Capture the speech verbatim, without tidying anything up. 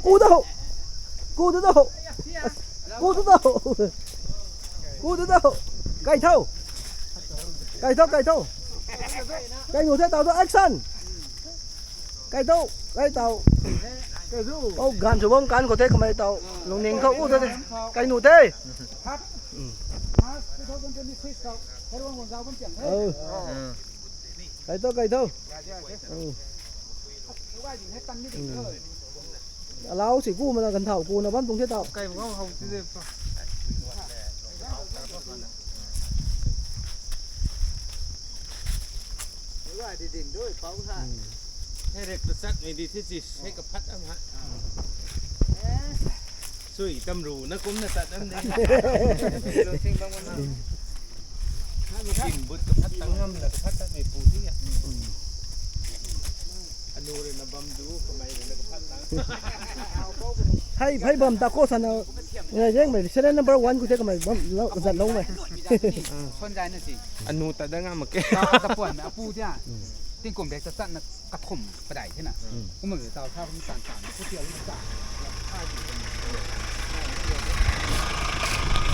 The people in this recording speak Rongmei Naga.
Ku da ho. Ku da ho. Ku da ho. Ku da ho. Kai thau. Kai thau, kai thau. Kai nu the tau tu action. Kai thau, kai tau. Au gan chu bam kan ko the kamei tau. Lungning thau u the. Kai nu the. Kai thau, kai thau. Alau si ku mana kan thau ku na bam tung the tau. Kai bam hau ti de. Hei rek ta chat mei di thi si hei ka phat am ha. Sui tam ru na kum na chat am ni. Lo sing bam na. Kin but ka phat tang ngam la ka phat tang mei pu thi ya. Anu rui na bam du kamei rui na ka phat tang. Hei, hei bam ta ko sana. Ngai reng mei serial number one ku the kamei bam lo zat long mei. Son jai na si. Anu ta da ngam ma ke. Ta ta puan mei apu dia. Tingkum rek ta chat na kathum padai the na. Kumna tau sa kum tan tan ku tiau ta.